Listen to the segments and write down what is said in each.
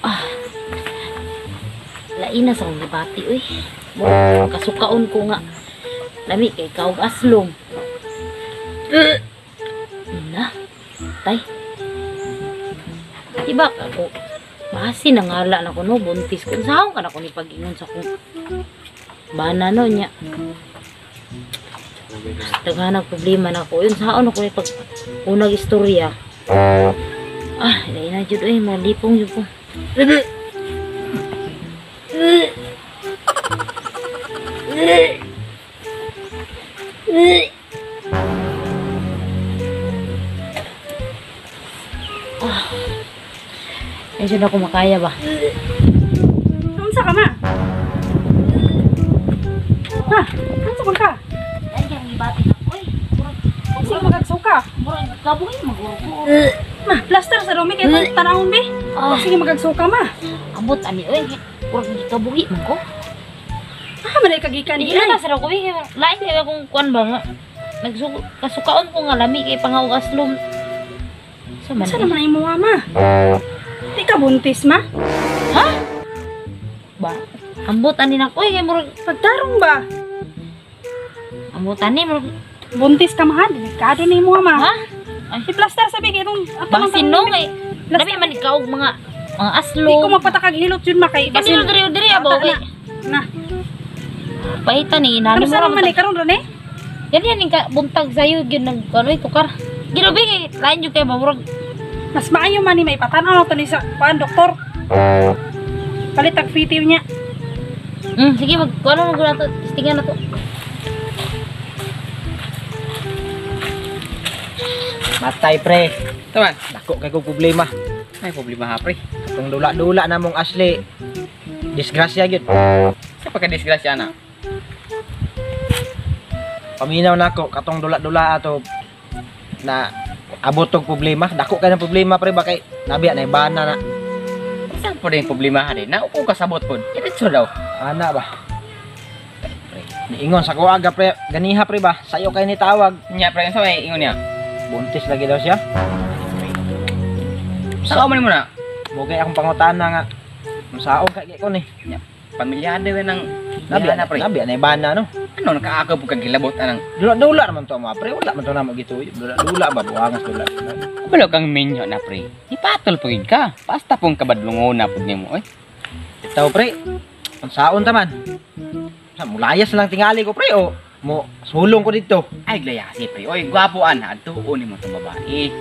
Ah. Lain na sa akong gibati uy. Murag kasukaon ko nga. Lami kay kaog aslong. Na. Tay. Diba ako? Basi nangala na ko no, buntis ko. Saan ka na ko ni pag-ingon sa kong bana no niya. Daghanag problema na ko. Yun saan ako ni pag unag istorya. Ah, lain na jud uy, malipong jud ko. Ah. Ay, jud ako makaya ba? Unsa ka ma? Ha? Unsa man ka? Ay, kaya ang ibati na ko eh. Unsa ka magagsuka? Murag kabuhi magurgo. Ma, plaster sa rumi kay itong tanahon be. Ah, Sige magagsuka ma. abot ani oy. Murag kabuhi man ko. Ah, man ay kagikan Di na sa ko eh. Lain kay akong kuan ba nga. Nagsuka kasukaon ko nga lami kay pangawag aslom. Sa man. Unsa naman ay imo ma? Di ka buntis ma? Ha? Ba? Ambot ani na ko eh kay murag Pagtarong ba? ambot ani murag Buntis ka ma, delikado ni imo ma. ha? Ay, i-plaster sa bi kay itong Basin no kay lami man ikaw og mga aslom. Di ko mapatakag hilot yun ma kay Kanino diri diri abaw kay Na. Pahitan ni inani Ano mo sa ra man ni karon ron eh? Yan yan yung buntag sa'yo yun nag ano tukar. Ginubi kay lain jud kay murag Mas maayo man ni maipatan-aw to ni sa kuan doktor. Palit tag fitting niya. Sige mag kuano mo na to, testingan na to. Matay pre. Taman. Dako kay kog problema. Ay problema ha pre. Katong dula-dula na mong Ashley. Disgrasya gyud. Sa pagka-disgrasya na. Paminaw nako katong dula-dula ato na abot og problema. Dako kay ng problema pre ba kay nabiya na ibana na. Saan po rin problema ha din? Naupo ka sabot po. Diretso daw. Ana ba? Pre, niingon sa kuaga pre, ganiha pre ba? Sayo kay ni tawag. Nya pre, sa may ingon niya. Buntis lagi daw siya. Sa man mo na. Bugay akong pangutana nga. Masaog kay ko ni. Pamilyado yan ng Nabiya na pre. Nabiya na ibana no. Ano nakaagaw po kang gilabot anang. Dula-dula naman to mga pre, wala man to na magituyo. Dula-dula ba buhangas dula. Kabalo kang minyo na pre. Ipatol po gid ka. Basta pong kabadlungon na pud nimo oy. Itaw pre, unsaon ta man? Sa mulayas lang tingali ko pre o mo sulong ko dito. Ay glayasi pre. Oy gwapo ana adtuon nimo tong babae.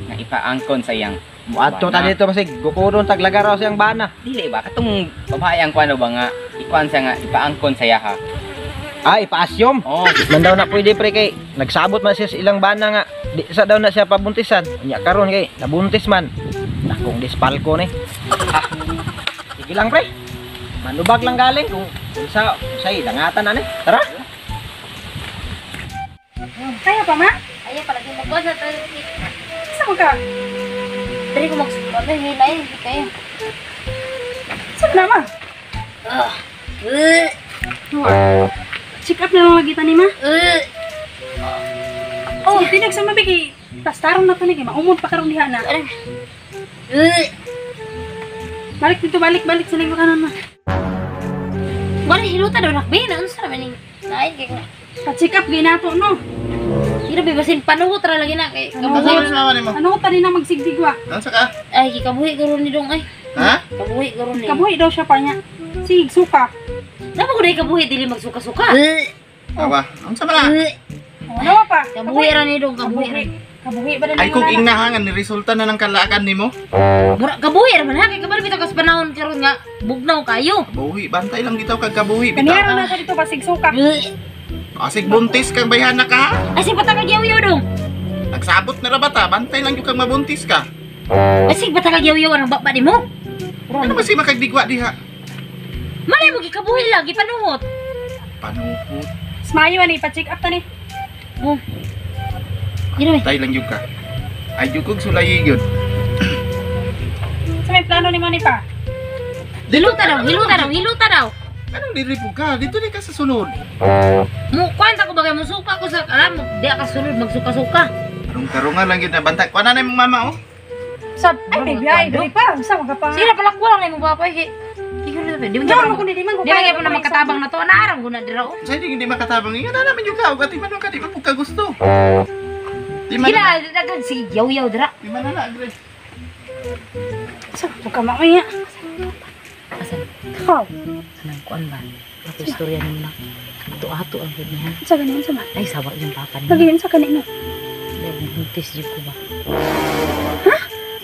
Nga ipaangkon sa iyang Muadto ta bana. dito basig gukuron taglagar raw siyang bana. Dili ba katong babae ang kuano ba nga ikuan siya nga ipaangkon sa iya ha. Ah, ipa-assume. Oh, Man daw na pwede pre kay nagsabot man siya sa ilang bana nga di sa daw na siya pabuntisan. Unya karon kay nabuntis man. Nakong dispalko ni. Ha. Sige lang pre. Manubag lang galing kung unsa unsay dangatan ani. Tara. Kaya pa ma? Ay pala di magkuan sa to. Sa man ka? Diri ko magsuka kay lain kayo. Sa na ma? Ah. Check up na lang lagi ta ni ma. Oh, sige tinag sa mabi kay plastaron na to ni kay maumod pa karon diha na. Balik dito, balik, balik sa linggo kanon ma. Wala hiluta daw nakbi na unsa man ning lain kay ko. Pa-check up gay nato no. Sino ba basin panuhot ra lagi na kay Ano kabuhi. Ano ko tani na magsigdigwa? Unsa ka? Ay gikabuhi karon ni dong ay. Ha? Kabuhi karon ni. Kabuhi daw siya pa niya. Sige, suka. Napa ko dai kabuhi dili magsuka-suka. Awa, unsa man na? Oh, nawa pa. Kabuhi ra ni dong kabuhi ra. Kabuhi ba Ay kung ingnahangan ni resulta na ng kalaakan nimo. Mura kabuhi ra man ha kay kabalo bitaw kas panahon karon nga bugnaw kayo. Kabuhi, bantay lang bitaw kag kabuhi Kanira bitaw. na siya dito basig suka. Asig buntis kang bayhana ka. Ay sige pataka yaw dong. Nagsabot na ra bata, bantay lang jud kang mabuntis ka. Ay sige pataka yaw ang baba nimo. Ano ba si makagdigwa diha? Malay mo gikabuhi lang gipanuhot. Panuhot. Smayo ani pa-check up ta ni. Oh. Gino eh. Bantay lang jud ka. Ay jud kog sulayi gyud. Sa may plano ni mo ni pa. Hiluta daw, hiluta daw, hiluta daw. Anong diri po ka? Dito ni ka sa sulod. Mo kwanta ko bagay mo suka ko sa alam mo di ka sulod magsuka-suka. Karong karungan lang gyud na bantay. Kuha na imong mama oh. Sab, ay may biyahe diri pa. Sa mga pa. Sige na pala ko lang imong papa kay. Kiko na di man Jaw gyapon. mo kundi di man ko Di man gyapon na magkatabang na to. Naaram ko na dira oh. Sa hindi hindi makatabang. Ingat na naman yung ka. Ugati man ka, di man po ka gusto. Di man Sige na, dagan sige yaw-yaw dira. Di man na agree. Sa po ka mamaya. Asan? How? Anang kuan ba? Ako istorya nimo na. Ato-ato ang gud niya. Sa ganin sa man. Ay sawa yung papa niya. Lagi sa kanin no. Dahil buntis jud ko ba? Ha?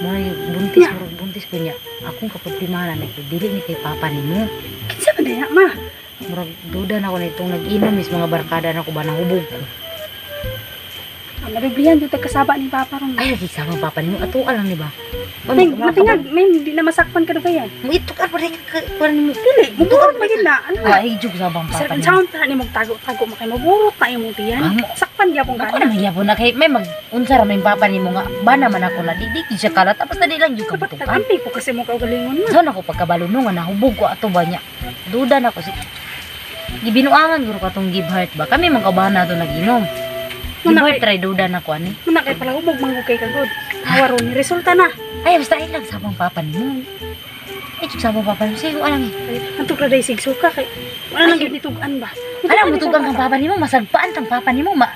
Mura yung buntis, Nya. murag buntis ko niya. Akong kaproblemahan na kay dili ni kay papa nimo. Kinsa man diha ma? Murag duda na ako nitong nag-inom is mga barkada na ko ba nahubog ko. Ang madublihan jud kasaba ni papa ron. Ay lagi sama papa nimo ato lang ni ba? May matingag, may di na masakpan ka dugayan. Mo itok ar pare ka kuan nimo. Dili, muburot pa yun na. Ano na? Ay jud sa bang Sir, papa nimo. sound pa ni mong tago-tago mo kay maburot na imong tiyan. Amo. Sakpan gyapon ka. Ako na magyapon na kay may mag unsa ra may papa nimo nga ba naman ako na di di gyud siya kalat tapos na di lang jud ka Dapat butukan. tagampi ko kasi mo kaugalingon ma. Saan ako pagkabalo no nga nahubog ko ato ba niya. Duda na ako si Gibinuangan guro ka tong give heart ba? Kami mga kaubahan na to nag-inom. Give Muna heart try duda na ko ani. Muna kay pala hubog man ko kay kagod. Awaro ni resulta na. Ay basta ay lang sabang papa nimo. Ay jud sabang papa nimo sige alang eh. Antok ra day sigsuka kay wala nang gyud nitug-an ba. Alam mo tugang kang papa nimo masagpaan tang papa nimo ma.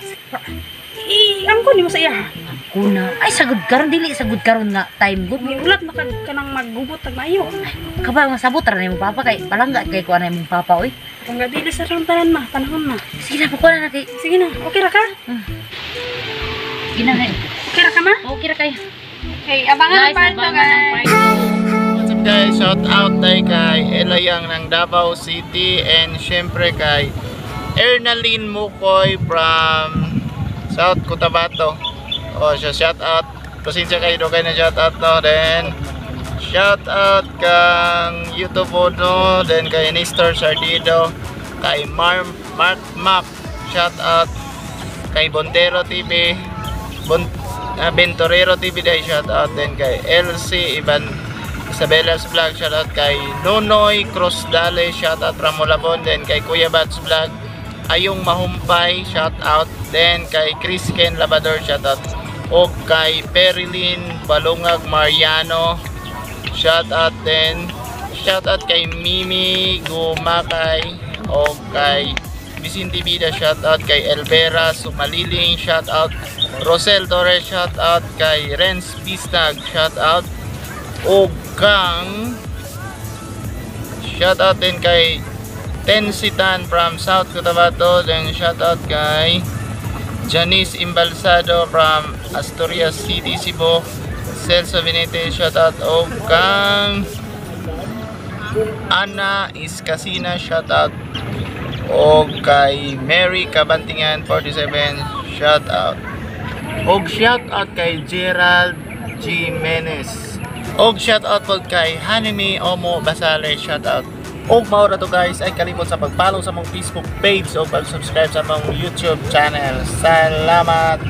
I angko nimo sa iya. Kuna. Ay sagud karon dili sagud karon nga time good. Ulat na ka kanang maggubot tag maayo. Kabal masabot ra nimo papa kay palangga kay kuan na imong papa oy. Kung nga dili sa ron tanan ma, panahon na. Sige na pakuha na kay Sige na, okay ra ka? gina kay. Okay ra ka ma? Okay ra kay. Okay, abangan ang Guys, part 2 abangan ang guys. part What's up guys? Shout out tayo kay Elayang ng Davao City and syempre kay Ernaline Mukoy from South Cotabato. Oh, siya shout out. Pasensya kayo do kayo na shout out no. Then shout out kang YouTube no, then kay Nestor Sardido, kay Mark Mac, shout out kay Bontero TV, Venturero TV dahil shout out then kay LC Ivan Isabella's Vlog, shout out kay Nonoy Cross Dale, shout out from Malabon, then kay Kuya Bats Vlog, Ayong Mahumpay, shout out then kay Chris Ken Labador, shout out o kay Perilyn Balungag Mariano, shout out then shout out kay Mimi Gumakay o kay Vicente Vida, shout out kay Elvera Sumaliling, shout out Rosel Torres, shout out kay Renz Bistag, shout out o kang shout out din kay Tensitan from South Cotabato, then shout out kay Janice Imbalsado from Asturias City, Cebu, Celso Benitez, shout out o kang Ana Iskasina, shout out o kay Mary Cabantingan 47, shout out og shout out kay Gerald G. Menes og shout out pod kay Hanimi Omo Basale, shout out. Og mao ra to guys, ay kalimot sa pag-follow sa among Facebook page o pag-subscribe sa among YouTube channel. Salamat.